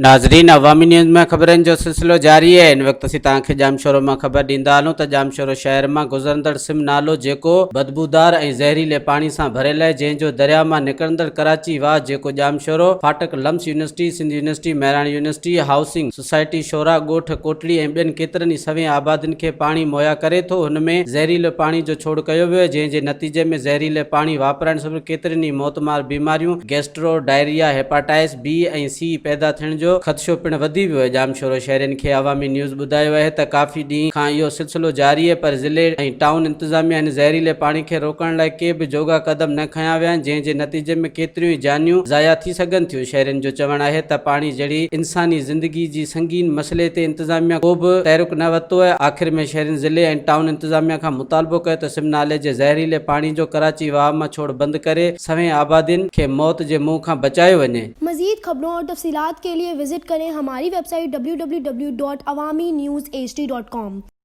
ناظرين عوامي نيوز ۾ خبرن جو سلسلو جاري آهي هن وقت اسين توهان کي ڄامشورو مان خبر ڏيندا هلون ته ڄامشورو شهر مان گذرندڙ سم نالو جيڪو بدبودار ۽ زهريلي پاڻي سان ڀريل آهي جنهن جو درياء مان نڪرندڙ ڪراچي واهه جيڪو ڄامشورو ڦاٽڪ LUMHS university Sindh university Mehran university housing society شورا ڳوٺ ڪوٽڙي ۽ ٻين ڪيترن ئي سوين آبادين کي پاڻي مهيا ڪري ٿو هن ۾ زهريلو پاڻي جو ڇوڙ ڪيو ويو آهي جنهن جي نتيجي ۾ زهريلي پاڻي واپرائڻ سبب ڪيترين ئي موتمار بيماريون گيسٽرو ڊائريا هيپاٽائس بي ۽ سي پيدا ٿيڻ جو خدشو پڻ وڌي ويو آهي. ڄامشورو شهرين کي عوامي نيوز ٻڌايو آهي ته ڪافي ڏينهن کان اهو سلسلو جاري آهي پر ضلعي ۽ ٽائون انتظاميا هن زهريلي پاڻي کي روڪڻ لاء ڪي به جوڳا قدم نه کنيا ويا آهن جنهن جي نتيجي ۾ ڪيتريون ئي جانيون ضايع ٿي سگهن ٿيون. شهرين جو چوڻ آهي ته پاڻي جهڙي انساني زندگي جي سنگين مسئلي تي انتظاميا ڪو به تحرڪ نه ورتو آهي. آخر ۾ شهرين ضلعي ۽ ٽائون انتظاميا کان مطالبو ڪيو ته سم نالي جي زهريلي پاڻي جو ڪراچي واهه مان ڇوڙ بند ڪري سوين آبادين کي موت جي منهن کان بچايو وڃي. مزيد خبرون اور تفصيلات کے لئے وزٽ ڪرين ھماري website W W W dot Awami news H D dot com.